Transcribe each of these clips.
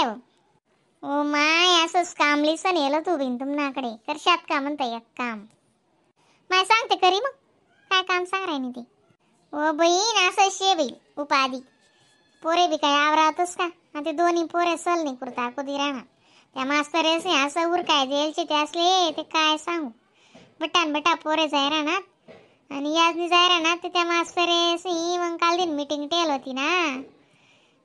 काय हो? ओ my असंच कामली सण येलं तू बिन तुमनाकडे करशात का म्हणता एक काम? माय सांगते करी मग काय काम सांग राहिनी ते. ओ बहीण असं शे बाई उपाधी पोरे बी काय आवरातच का? ते दोन्ही पोरे सल नाही कुर्ता कधी राहणार त्या मास्तरेस नाही असं उरकाय द्यायचे ते असले ते काय सांगू. बटान बटा पोरे जाय राहणार आणि याजनी जाय राहणार ते त्या मास्तरेस मग काल दिन मिटिंग टेल होती ना,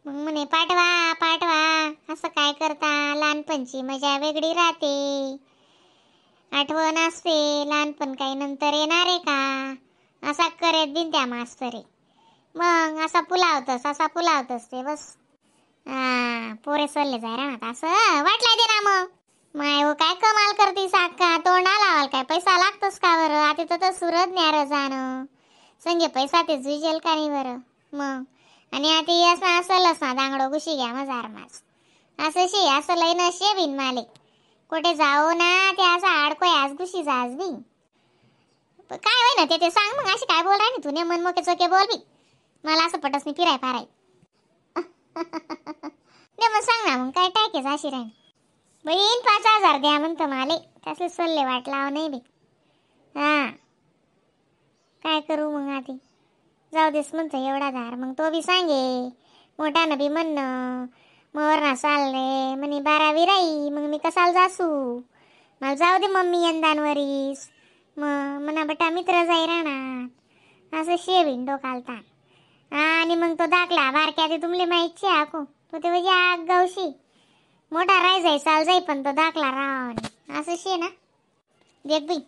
मग म्हणे पाठवा पाठवा असं काय करता, लहानपणची मजा वेगळी राहते, आठवण असते, लहानपण काही नंतर येणार आहे का, असा करेत बिन त्या मास्तरे. मग असा पुलावतस असा पुलावतस ते बस. हा पोरे सल्ले जाय राहणार असं वाटलाय दे ना मग. माय हो काय कमाल करती साक्का, तोंडा लावाल काय पैसा लागतोस का बरं? आता तर सुरत न्यार जाणं संगे पैसा ते जुजेल का नाही बरं मग. आणि आता असं असलच ना दांगडो घुशी घ्या मजार माझ असं शे असं लय न शे बिन माले कुठे जाओ ना ते असं आडकोय आज घुशी जास बी काय होय ना ते ते सांग मग. अशी काय बोल राहिली तू ने मन मोके चोके बोल बी मला असं पटस नाही फिराय फाराय. ने मग सांग ना मग काय टाकेच अशी राहील बहीण. 5,000 द्या म्हणतं माले तसे सल्ले वाट लाव नाही बी. हा काय करू मग आधी जाऊ देस म्हणतो एवढा धार. मग तो बी सांगे मोठ्यानं बी म्हणणं मग ना चालले म्हणे 12वी राही मग मी कसाला जासू, मला जाऊ दे मम्मी यंदांवरीस. मग म्हणा बटा मित्र जाई राहणार असं शेवीन डोकालता. आणि मग तो दाखला बारक्या ते तुमले माहिती आको तो ते म्हणजे आग गावशी मोठा राय जाई चाल जाई पण तो दाखला राव असं शे ना. देख बाई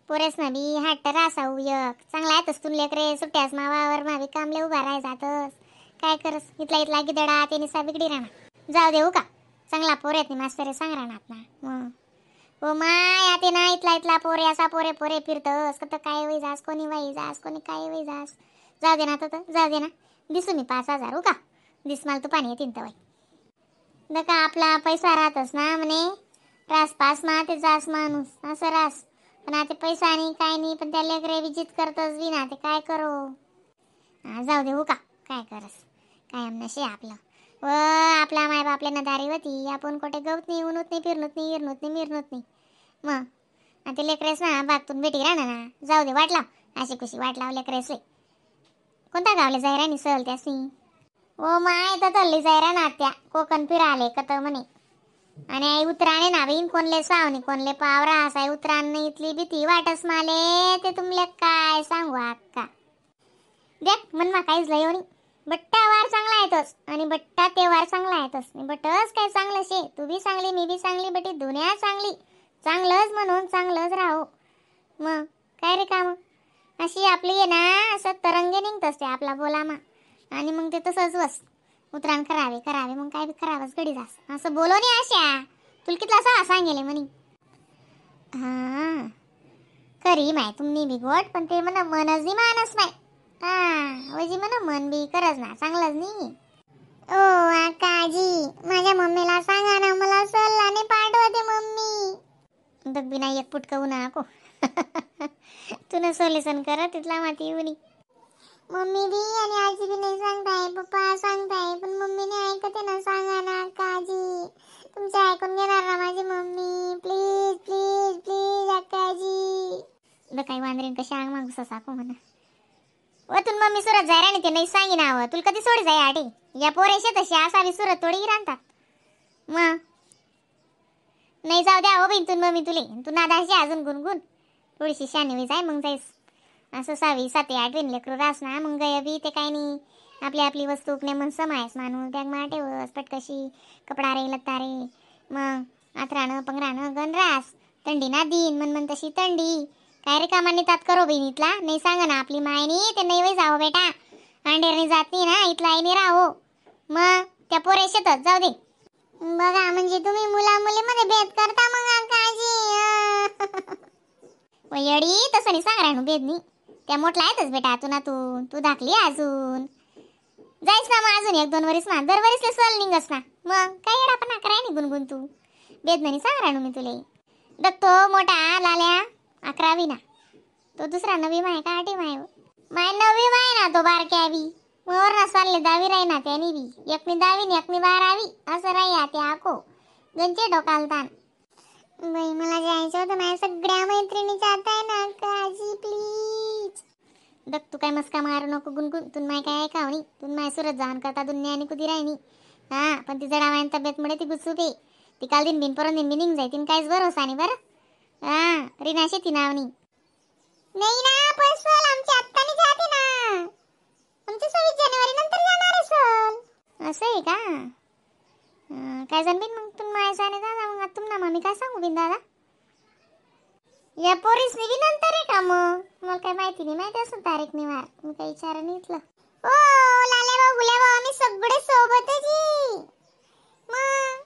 पोरेस ना बी हाट रासाऊ एक चांगला येतस तुला लेकरे सुट्ट्यास मावावर मावी कामले उभा राहाय जातस काय करस इथला इथला गिदडा ते निसा बिगडी राहणार जाऊ देऊ का चांगला पोर येत नाही मास्तरे सांग राहणार ना मग. ओ my आता ना इथला इथला पोरे असा पोरे पोरे फिरतस कत काय वय जास कोणी वाई जास कोणी काय वय जास. जाऊ दे ना तर जाऊ दे ना दिसू मी 5,000 हो का दिस मला तू पाणी येतीन तर बाई. का आपला पैसा राहतस ना म्हणे रास पास मा ते जास माणूस असं रास पण आता पैसा नाही काय नाही पण त्या लेकरे विजित करतस बी ना ते काय करू. हा जाऊ दे हो का काय करस काय नशे आपलं व आपला मायबाप आपल्या नदारी होती आपण कुठे गवत नाही उन्हत नाही फिरनत नाही इरनत नाही मिरनत नाही मग आता लेकरेस ना बागतून भेटी राहणार ना जाऊ दे वाट लाव अशी खुशी वाट लाव लेकरेस. कोणता गावले जाय राणी सहल त्यासी? ओ my तर तल्ली जाय राहणार त्या कोकण फिराले कत म्हणे. आणि आई उतराणे ना बहीण कोणले सावनी कोणले पावरा असाय उतराण इथली भीती वाटस माले ते तुमले काय सांगू अक्का. देख मनमा काहीच लय नाही बट्टा वार चांगला येतोस आणि बट्टा ते वार चांगला येतोस बटस काय चांगलं शे तू बी चांगली मी बी चांगली बटी दुनिया चांगली चांगलंच म्हणून चांगलंच राहो मग काय रे काम अशी आपली आहे ना असं तरंगे निघतस ते आपला बोलामा आणि मग ते तसंच बस उतराण करावे करावे मग काय बी करावंच घडी जास असं बोलो नाही अशा तुला कितला सहा सांगेले म्हणे. हां खरी माय तुम्ही बी गोड पण ते म्हणा मनच नाही मानस माय. हा वजी म्हणा मन बी करच ना चांगलंच नाही. ओ आकाजी माझ्या मम्मीला सांगा ना मला सल्ला नाही पाठवते मम्मी. दगबी नाही एक पुटकवू ना को तू न सोल्युशन कर तिथला माती येऊनी. मम्मी बी आणि आजी बी नाही सांगताय पप्पा सांगताय पण मम्मीने ऐकते ना सांगा ना आकाजी तुमच्या ऐकून घेणार ना माझी mummy please please please आकाजी. काही वांदरीन कशा अंग मागू साकू म्हणा वतून मम्मी सुरत जाय राणी ते नाही सांगी ना तुला कधी सोडी जाय आटे या पोरेशे तशी असावी सुरत थोडी राहतात मग नाही जाऊ द्या हो बहीण तू मम्मी तुले तू नादाशी अजून गुणगुण थोडीशी शानी जाय मग जाईस असं 6वी 7वी 8वी लेकरू रास ना मग गय बी ते काय नाही आपली आपली वस्तू मन समायस माणूस बॅग मा ठेवस पटकशी कपडा रे लत्ता रे मग आथराणं पंगराणं गण रास थंडी ना दिन मन मन तशी थंडी काय रे कामाने तात करो बहीण इथला नाही सांगा ना आपली मायनी ते नाही वय जावं बेटा अंडेरनी जात नाही ना इथला आईने राहो मग त्या पोरे शेतात जाऊ दे. बघा म्हणजे तुम्ही मुला मुलीमध्ये भेद करता मग काळजी येडी तसं नाही सांग राहणू भेद नाही त्या मोठला आहेतच बेटा तू ना तू तू दाखली अजून जायच ना मग अजून 1-2 वरीस ना दरवरीसले सल निघस ना मग काय येडा पण कराय नाही गुणगुण तू भेद नाही सांग राहणू मी तुले. दगतो मोठा लाल्या 11वी ना तो दुसरा 9वी माय का 8वी माय माय 9वी माय ना तो बारक्यावी मोर ना चालले दहावी राही ना त्यानी बी एकमी दहावी न एकमी बारावी असं राही ते आको गंचे डोकाल तान. बाई मला जायचं होतं, माझ्या सगळ्या मैत्रिणी जात आहे ना काजी प्लीज. बघ तू काय मस्का मारू नको गुणगुण, तुन माय काय ऐकाव नाही, तुन माय सुरत जाऊन करता दुनिया आणि कुदी राहिनी. हा पण ती जडावायन तब्येतमुळे ती गुचूते, ती काल दिन बिन परत दिन बिन निघ जाय, तीन काहीच भरोसा नाही बरं. हा रिना शेती नावनी नाही ना, पण सल आमची आत्तानी जाते ना, आमची 26 जानेवारी नंतर जाणार आहे सल. असं आहे का? काय जाण बिन मग तुम माय जाणे दादा, मग आता तुम ना मी काय सांगू बिन दादा, या पोरीस बी नंतर आहे का मग? मला काय माहिती नाही, माहिती असेल तारीख नाही वार, मी काही विचार नाही इथलं. ओ लाल्या भाऊ गुल्या भाऊ आम्ही सगळे सोबतच आहे. मग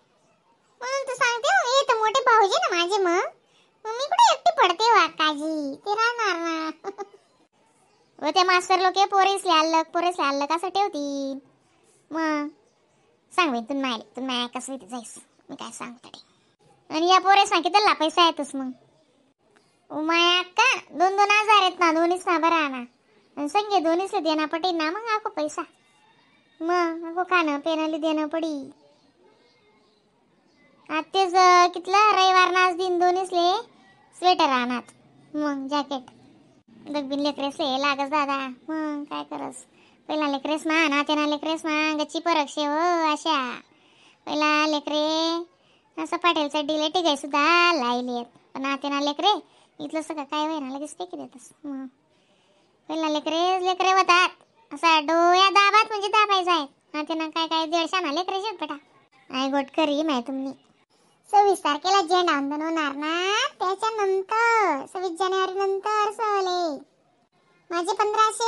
म्हणून तू सांगते मग, हे तर मोठे भाऊजी ना माझे, मग मग मी कुठे एकटी पडते वा काजी, ते राहणार ना. व ते मास्तर लोक पोरीसले आलं पोरीसले आलं कसं ठेवतील मग? सांग बाई तुन मायले, तुन माया कसं इथे जाईस, मी काय सांगते ते. आणि या पोरेस ना किती पैसा येतोस मग? उमाया का 2-2 हजार आहेत ना, दोन्हीच ना बरं ना, आणि संगे दोन्हीच देणं पडेल ना मग आको पैसा, मग आको खाणं पेनाली देणं पडी. आत्तेच कितला रविवार नाच दिन दोन्हीसले स्वेटर आणत मग जॅकेट दगबिन लेकरेसले लागस दादा, मग काय करस? पहिला लेकरेस मा ना त्यांना लेकरेस मा गच्ची परक्षे हो अशा, पहिला लेकरे असं पाटीलचा डिले टिकाय सुद्धा लायली आहेत, पण आता लेकरे इथलं सगळं काय होईना लगेच फेकी देतस. मग पहिला लेकरे लेकरे होतात असा डोळ्या दाबात म्हणजे दाबायचा आहे हा, त्यांना काय काय दीडशा लेकरे शेत बेटा. आई गोट खरी माय तुम्ही 26 तारखेला झेंडा वंदन होणार ना, त्याच्यानंतर 26 जानेवारी नंतर सहले माझे 1500,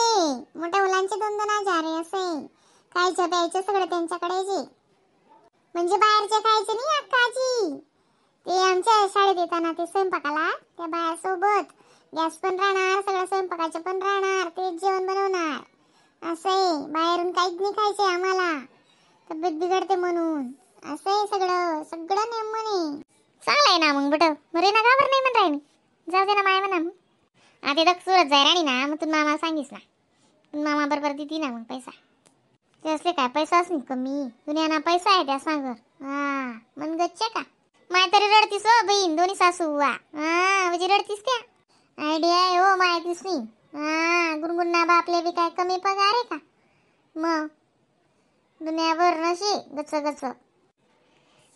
मोठ्या मुलांचे 2-2 हजार आहे, असे खायचं प्यायचं सगळं त्यांच्याकडे जे, म्हणजे बाहेरचे खायचे नाही अक्काजी, ते आमच्या शाळेत येताना ते स्वयंपाकाला त्या बायासोबत गॅस पण राहणार, सगळं स्वयंपाकाचं पण राहणार, तेच जेवण बनवणार असं आहे, बाहेरून काहीच नाही खायचे आम्हाला, तब्येत बिघडते म्हणून असं आहे सगळं, सगळं नेम म्हणे. चांगलं आहे ना मग बट बरे ना, का बरं नाही म्हण राहिली, जाऊ दे ना माय म्हणा मग. आता तर सुरत जाय राणी ना, मग तू मामा सांगीस ना, तू मामा बरोबर देती ना मग पैसा, ते असले काय पैसाच नाही कमी, दुनियाना पैसा आहे त्या सांगर. हा मन गच्चे का माय तरी रडतीस हो बहीण, दोन्ही सासू वा हा म्हणजे रडतीस त्या आयडिया आहे हो माहितीच नाही. हा गुणगुण बापले बी काय कमी पगार आहे का मग, दुनियाभर नशी गच गच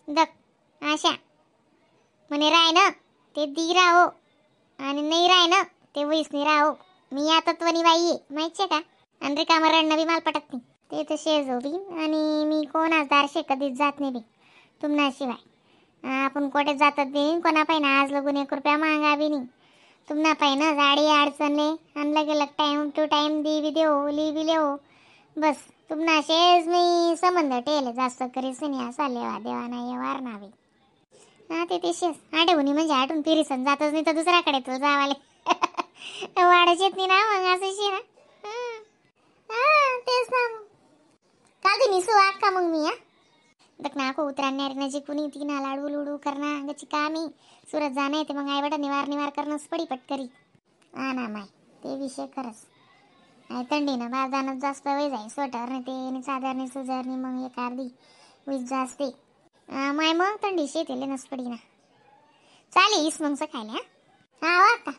दक आशा म्हणे राय ना ते दी राहो आणि नाही राय ना ते वैस नाही राहो, मी या तत्वानी बाई आहे माहिती आहे का, आणि रिकामं रडणं बी मला पटत नाही, ते तर शेजो बी, आणि मी कोणाच दारशे कधीच जात नाही बी तुम्हाशिवाय, आपण कोठे जातात बी कोणा पाहिजे आज लगून 1 रुपया मागा बी नाही, तुम्हाला पाहिजे गाडी अडचणले आणलं गेलं time to time दी बी देऊ ली बी लेऊ बस, तुम्हाला शेज मी संबंध ठेवले जास्त करीस नाही असा लेवा देवा नाही वार ना बी. हा ते ते शेज आठवणी म्हणजे आठवून फिरीसन जातच नाही तर दुसऱ्याकडे तुला जावाले वाढच येत नाही ना मग असं शे ना. हा तेच ना मग काल ती निसू आक्का मग मी हा दक ना को उतरांना नजीक कुणी ती ना लाडू लुडू करणं अंगाची कामी सुरत जाणं येते मग आईवडा निवार निवार करणंच पडी पटकरी. हा ना माय ते विषय खरंच नाही, थंडी ना बाजारात जास्त वेळ जाई स्वेटर नाही ते आणि चादर नाही सुजर नाही मग एक अर्धी वीज जास्त माय मग थंडी शेतीले नस पडी ना. चालेल इस मग खायला. हा हा का